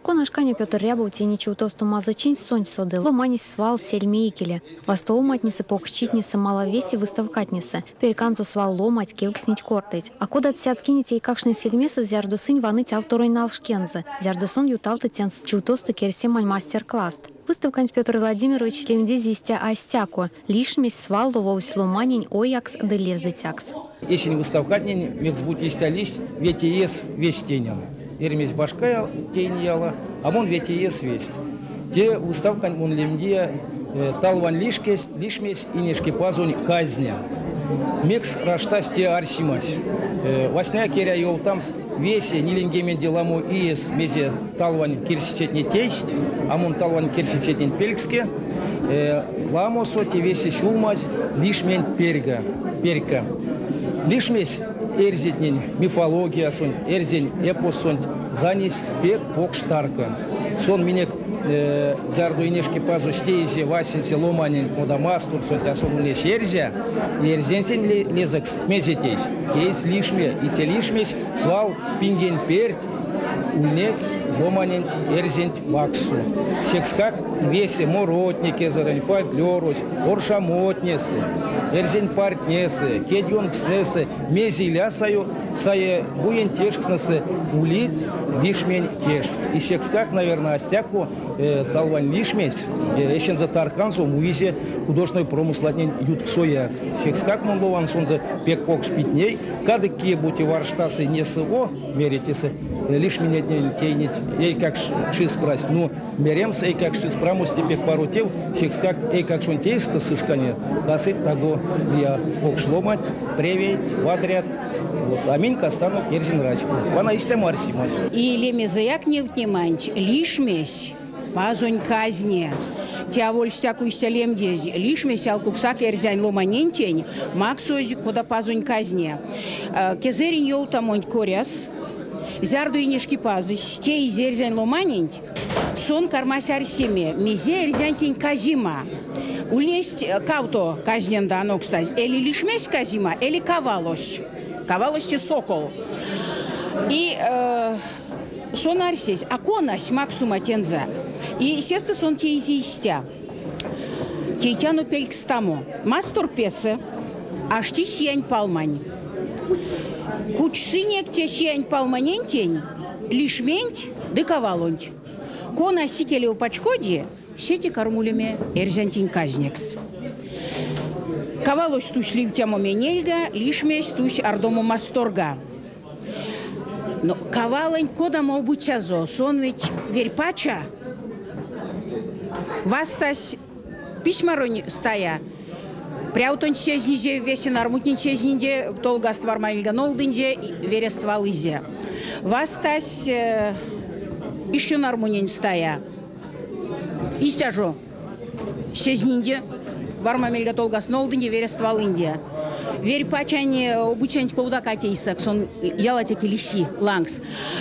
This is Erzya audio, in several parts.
Кона шкане Пётр Рябов тейни чувтосто мазычинть, сонсь соды, ломанесь свал сельме икеле. Вастовоматнесэ, покшчитнесэ, малав весе выставкатнесэ. Перьканзо свал ломанть, кевкстнить, кортыть. А кодат сяткинеть эйкакштнень сельмесэ, зярдо сынь ваныть авторонть налкшкензэ, зярдо сон ютавты тенст чувтосто керсемань мастер-класст. Выставканть Пётр Владимирович лемдизе истя а стяко. Лишмесь свал лововсь ломанень оякс ды лездыцякс. Эсень выставкатнень мекс-бути истя лиссь, вете иес весть тейнян. Эрьмезь башка тейни яла, а мон вете иес весть. Те выставканть мон лемдия Талвань лишкесь, лишмесь Инешкипазонь казне. Мекс раштась те арсемась? Васняяк эряви ёвтамс, весе ниленьгеменде ламо иес мезе Талвань керсицятне тейсть, а мон Талвань керсицятнень пелькске, ламосо те весе сюлмазь лишменть перька. перька. Лишмесь эрзятнень мифологиясонть, эрзянь эпоссонть занясь пек покш тарка. Сон минек зярдо Инешкипазось теизе васенце ломаненть модамасторсонть, а сон ульнесь эрзя, эрзянтень лезэкс мезе тейсь? Тейсь лишме, и те лишмесь свал пингень перть ульнесь ломаненть эрзянть вакссо. Секскак весе моротне кезэрень, фольклорось, оршамотнесэ, эрзянь партнесэ, кедьёнкстнэсэ мезе иля сае, сае буень тешкстнэсэ улить лишмень тешкст. И секскак, наверное, а стяко Талвань лишмесь эсензэ тарканзо муизе художественной промыслатнень ютксояк. Секскак мон лован сонзэ пек покш питней, кадык кие-бути варштасы несы о, мерить, если лишминетнень тейнить эйкакш кшис прась. Ну, меремс эйкакш кшис прамось те пек паро тев, секскак эйкакшонть эйстэ сы шкане касыть таго лия покш ломанть, превейть, вадрят. Вот, а минь кастанок эрзянь раське. Вана истямо арсемась. И лемезэяк невтнеманть лишмесь Пазонь казне. Те аволь стяко истя лемдезь, лишмесь алкуксак эрзянь ломанентень максозь кода Пазонь казне. Кезэрень ёвтамонть коряс, зярдо Инешкипазось теизь эрзянь ломаненть, сон кармась арсеме, мезе эрзянтень казема. Ульнесть кавто казнензэ анокстазь, эли лишмесь казема, эли кавалось. Кавалось те сокол. И сон арсесь, а конась максума тензэ. И сестэ сон теизе истя. Тейтяно пелькстамо. Мастор песэ ашти сиянь палмань. Кучсынек те сиянь палманентень лишменть ды кавалонть. Конась икелев пачкоди, сети кармулеме эрзянтень казнекс. Кавалось тусь ливтямо менельга, лишмесь тусь ардомо масторга. Но кавалонь кодамо обуцязо, сон ведь верьпача вастась письмаронь стая. Прявтонть сезнизе, весе нармутнень сезнизе, толгаст вармаильга нолдынзе, верест валызе. Вастась еще нармунень стая. Истя жо сезнинде, варма мельга толгаст нолдынде, верест валынде. Верь пачань обуцянть ковдак а тейсак, сон ялатеке лиси лангс.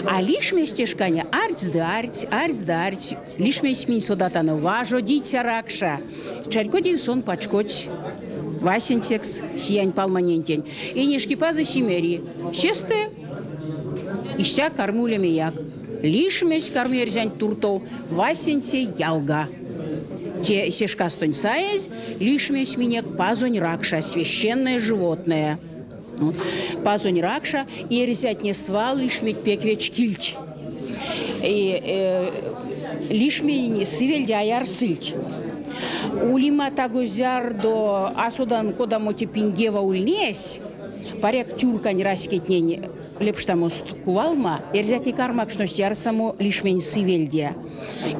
А лишмесь те шкане ардсь ды ардсь, ардсь ды ардсь. Лишмесь минь содатано важодиця ракша. Чарькодев сон пачкодсь васенцекс сиянь палманентень. Инешкипазось и мери: Сестэ истя карми улемеяк. Лишмесь карми эрзянть туртов васенце ялга. Те се шкастонть саезь лишмесь минек пазонь ракша, священное животное. Пазонь ракша, эрзятне свал лишметь пек вечкильть. И, лишмень сывельде а ярсыльть. Улема таго зярдо а содан кодамо те пингева ульнесь, паряк тюркань раськетнень лепштамост кувалма, эрзятне кармакшность ярсамо лишмень сывельде.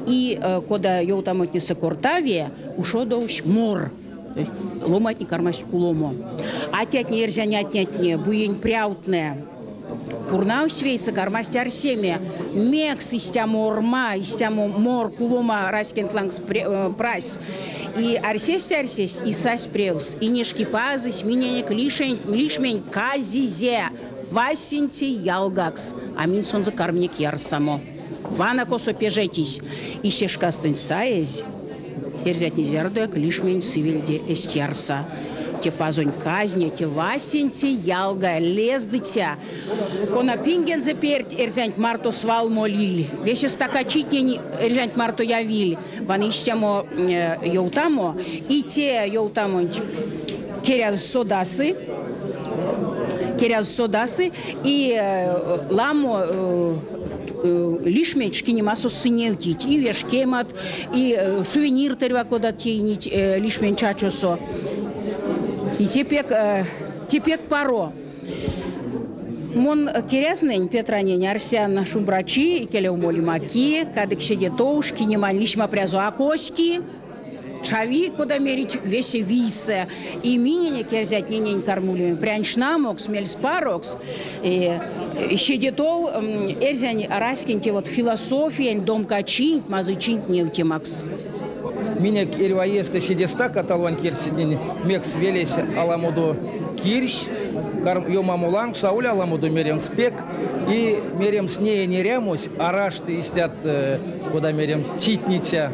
И кода ёвтамотнесэ кортави, ушодовсь мор. Ломатне кармасть куломо. Атятне, эрзянь атятне, буень прявтнэ пурнавсть вейсэ, кармасть арсеме, мекс истямо орма, истямо мор кулома раськенть лангс прась. И арсесть, арсесть, и сась превс. Инешкипазось миненек лишмень казизе васенце ялгакс, а минь сонзэ карминек ярсамо. Вана косо пежетесь. И се шкастонть саезь, эрзятне зярдояк лишмень сывельде эзть ярса. Те пазонь казне, те васенце ялга, лездыця. Кона пингензэ перть эрзянть марто свал молиль. Весе стакачитнень эрзянть марто явиль. Вана истямо ёвтамо. И те ёвтамонть Керяз содасы, Керяз содасы и ламо лишметь шкинемасо сыневтить. И вешкемат, и сувенирт эрьва кодат тейнить лишмень чачосо. И те пек, те пек паро. Мон Керязнэнь Петранень арсян шумбрачи, икелев молема ки, кадык седе тов шкинемань лисьмапрязо а коськи. Чави, кода мерить, весе вийсэ. И миненек, эрзятненень, карми улеме прянь шнамокс, мельспарокс. Седе тов эрзянь раськень те вот философиянь домкачинть, мазычинть невтемакс. Минек эрьва иестэ седе стака Талвань керсетнень, мекс велесь аламодо кирсь, ёмамо лангсо, аволь аламодо меремс пек. И меремс неень эрямось арашты истят, кода меремс, читниця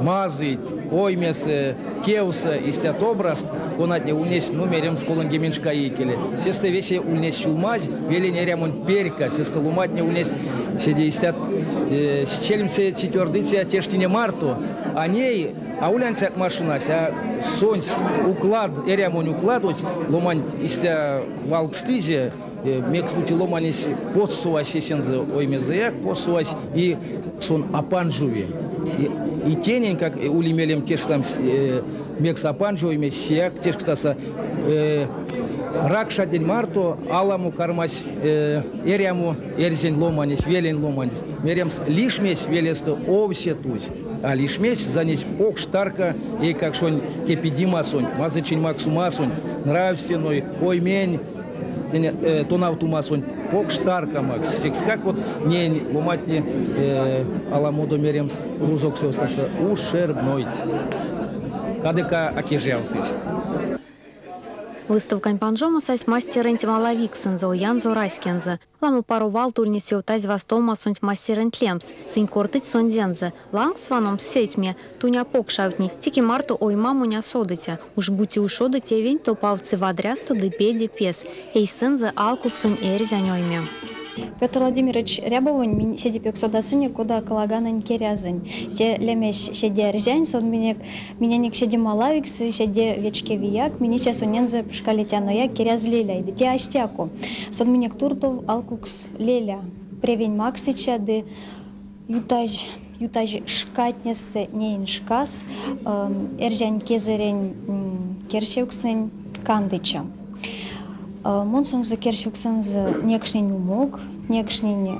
мазыйть, оймесэ, тевсэ истят образт, конатне ульнесть, ну, меремс, 30 икеле. Сестэ весе ульнесть сюлмазь велень эрямонть перька, сестэ ломантне ульнесть седе истят сельмсэ цитёрдыця тештине марто, а ней аволь ансяк машинась, а сонсь уклад, эрямонь укладось ломанть истя валгстызе, мекс-бути ломанесь потс совась эсензэ оймезэяк, потс совась, и сон а панжови. И тенень, как ули мелем тешкстамс, мекс а панжови, сеяк тешкстаса, ракшатнень марто аламо кармась эрямо эрзянь ломанесь, велень ломанесь. Меремс, лишмесь велестэ овсе тусь, а лишмесь занесь покш тарка эйкакшонь кепедемасонть, мазычинь максомасонть, нравственной, оймень тонавтомасонть покш тарка макссь. Секскак вот неень ломантне аламодо меремс рузокс ёвтаса ущербнойть. Кадык а кежиявтыть. Выставкань панжомо састь мастерэнть малавиксэнзэ, оянзо, раськензэ. Ламо паро валт ульнесть ёвтазь вастомасонть мастерэнть лемс. Сынь кортыть сондензэ. Лангс ваномс сэтьме, тунь а покшавтни, теке марто оймамонь а содыця. Уш бути ушоды тевенть топавтсы вадрясто ды педе пес. Эйсэнзэ алкуксонь эрзянь ойме. Петр Владимирович Рябовонь минь седе пек содасынек, кода Калаганонь Керязонь. Те лемесь седе эрзянь, сон минек миненек седе малавикс, седе вечкевияк. Минь истя сонензэ пшкалетянояк Керяз леляй. Ды те а стяко. Сон минек туртов алкукс леля, превень максыця ды ютазь ютазь шкатнестэ неень шкас эрзянь кезэрень керсевкстнэнь кандыця. Мон сонзэ керсевксэнзэ некшнинь умок, некшнинь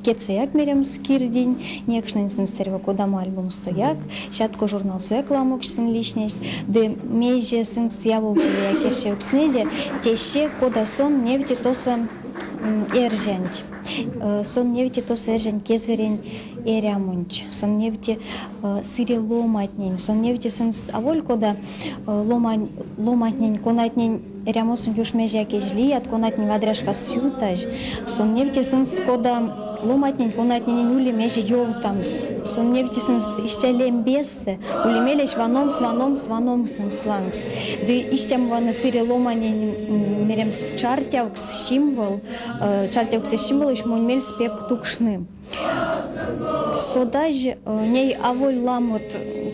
кедьсэяк меремс кирдинь, некшнинь сынст эрьва кодамо альбомстояк, Сятко журналсояк ламоксть сынь лиснесть, ды мезе сынст явовтылия керсевкстнэде, тесэ, кода сон невти тосо эрзянть. Сон невти тосо эрзянь кезэрень эрямонть, сон невти сыре ломантнень, сон невти сынст аволь кода ломань, ломантнень, конатнень эрямосонть уш мезеяк эзь лият, конатнень вадря шкаст ютазь. Сон невти сынст кода ломантнень, конатненень ули мезе ёвтамс. Сон невти сынст истя лембестэ, ули мелесь ваномс, ваномс, ваномс сынст лангс. Ды истямо вана сыре ломанень меремс чартявкс, символ, чартявксэсь символось монь мельс пек тукшны. Содазь, ней аволь ламот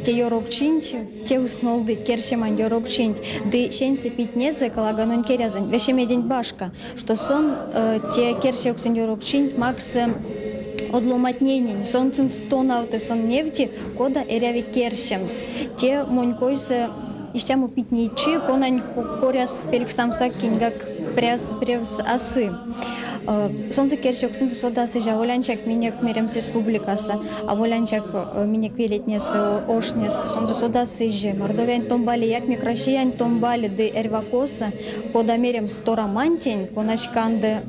те ёрокчинть, тевс нолдыть керсемань ёрокчинть, ды сеньсэ питнезэ Калаганонь Керязонь весемеденть башка, што сон те керсевксэнь ёрокчинть максы од ломантненень, сон сынст тонавты, сон невти, кода эряви керсемс. Те монь койсэ истямо питнейчи, конань коряс пелькстамсак киньгак пряс превс а сы. Сонзэ керсевксэнзэ содасызь аволь ансяк минек меремс республикасо, аволь ансяк минек велетнесэ, оштнесэ. Сонзэ содасызь Мордовиянь томбалеяк, мик Россиянь томбале ды эрьва косо, кода меремс Торамантень, конась канды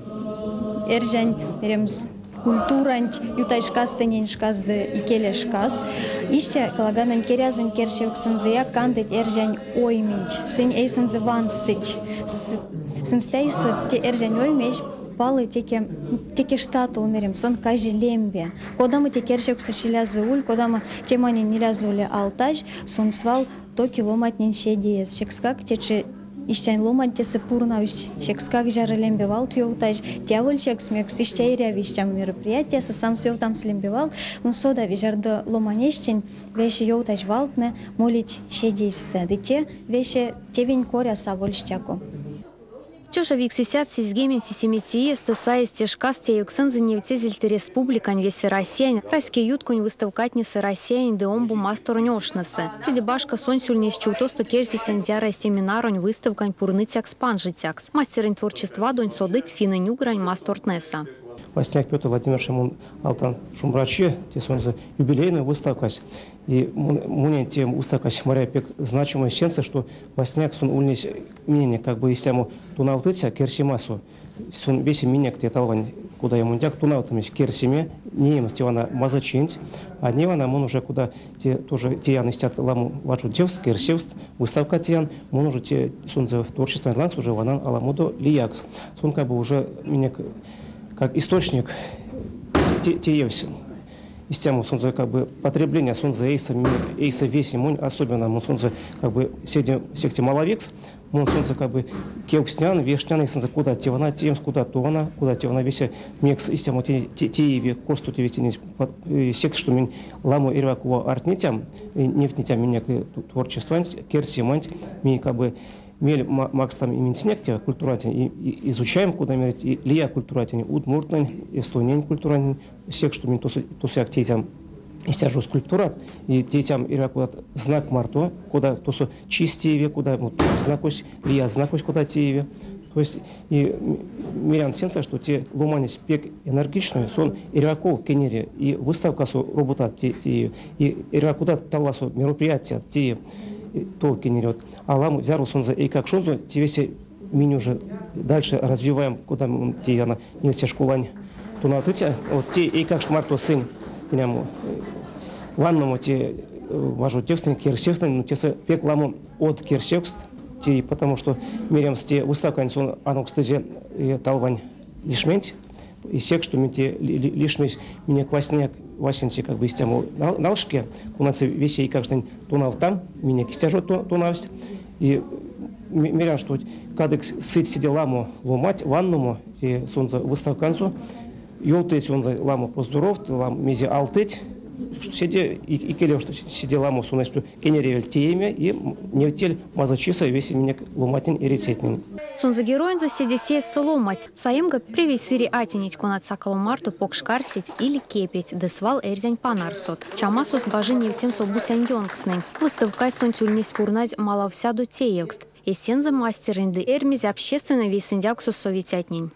эрзянь меремс культуранть ютазь шкасто неень шкас ды икеле шкас. Истя Калаганонь Керязонь керсевксэнзэяк кандыть эрзянь ойменть. Сынь эйсэнзэ ванстыть. Сынст эйсэ те эрзянь оймесь. палы теке штатол мерем, сон кажи лембе. Кодамо те керсевксэсь илязо уле, кодамо теманень илязо уле алтазь, сон свал токи ломантнень седеест. Секскак течи истянь ломанть тесэ пурнавсть, секскак зяро лембе валт ёвтазь, те аволь секс, мекс истя эряви истямо мероприятиясо самс ёвтамс лембе вал, но содави, зярдо ломанесь весе ёвтазь валтнэ молить седейстэ, ды те весе тевень коряс аволь стяко. 1987 иестэ саезь те шкас теевксэнзэ невтезельть республикань, весероссиянь, раськеютконь выставкатнесэ Россиянь ды омбо масторонь оштнесэ. Теде башка сонсь ульнесь чувтосто керсицянь зярыя семинаронь, выставкань пурныцякс, панжицякс. Мастерэнть творчествадонть содыть финнэнь-угрань мастортнэсэ. Васняяк Петр Владимирович мон алтан шумбрачи, те сонзэ юбилейной выставкась. И монень те выставкась маряви пек значимой сеньсэ, что васняяк сон ульнесь миненек как бы истямо тонавтыця керсемасо. Сон весе минек те Талвань, кода мундяк тонавтымизь керсеме, неемс те вана мазычинть, а не вана мон уже куда те тоже теян истят ламо важодевкст, керсевкст, выставка теян, мон уже те сонзэ творчестванть лангс уже ванан аламодо лиякс. Сон как бы уже минек как источник теевсь. Истямо сонзэ как бы потребление сонзэ эйсэ минек эйсэ весе монь особенно мон сонзэ как бы седе сехте малавикс, мон сонзэ как бы кевкстнян, вешнян эйсэнзэ кода те вана теемс, кода то вана, кода те вана весе мекс истямо тееви, косто те тенесь, секс, што минь ламо эрьва кува ардтнетям, невтнетям минек творчестванть, керсеманть, минь как бы мель макстам и минсенек те культурантень, и изучаем, куда мерить, и лия культурантень, удмуртнэнь, эстонень культурантень, секс, што минь тосояк тейтям истя жо скульптурат, и тейтям эрьва кодат знак марто, кода тосо чись тееви, кода вот, знакось, лия знакось кода тееви. То есть и мерян сеньсэ, што те ломанесь пек энергичной, сон эрьва ков кенери, и выставкасо роботат те, и эрьва кодат Талвасо мероприятия те тов кенери. А ламо зяро сонзэ эйкакшонзо, те весе минь уже дальше развиваем, кода те яна невтия школань тонавтыця, вот те эйкакш марто сынь тенямо ванномо те важодевкстнэнь, керсевкстнэнь, но тесэ пек ламо од керсевкст, те, потому что меремс те выставканть сон анокстызе Талвань лишменть, и секс, што минь те лишмесь минек васняяк васенце как бы истямо налшке, конатнесэ весе эйкакштнень тонавтам, минек истя жо тонавтсть. И мерян, што кадык сыть седе ламо ломать ванномо те сонзэ выставканзо, ёвтыть сонзэ ламо поздоровт, лам мезе алтыть, што седе икелев, што седе ламо сон, што кенеревель тееме и невтель мазычисэ весе минек ломатнень эрицятнень. Сонзэ героензэ седе сеедьстэ ломанть. Саемга, превей сыре атинеть, конат сакало марто покш карьсэть или кепеть, ды свал эрзянь панарсот. Чамасост бажи невтемс обуцянь ёнкстнэнь. Выставкасонть ульнесть пурназь малав 100 теевкст. Эсензэ мастерэнть ды Эрьмезь общественной вейсэндявксос совицятнень.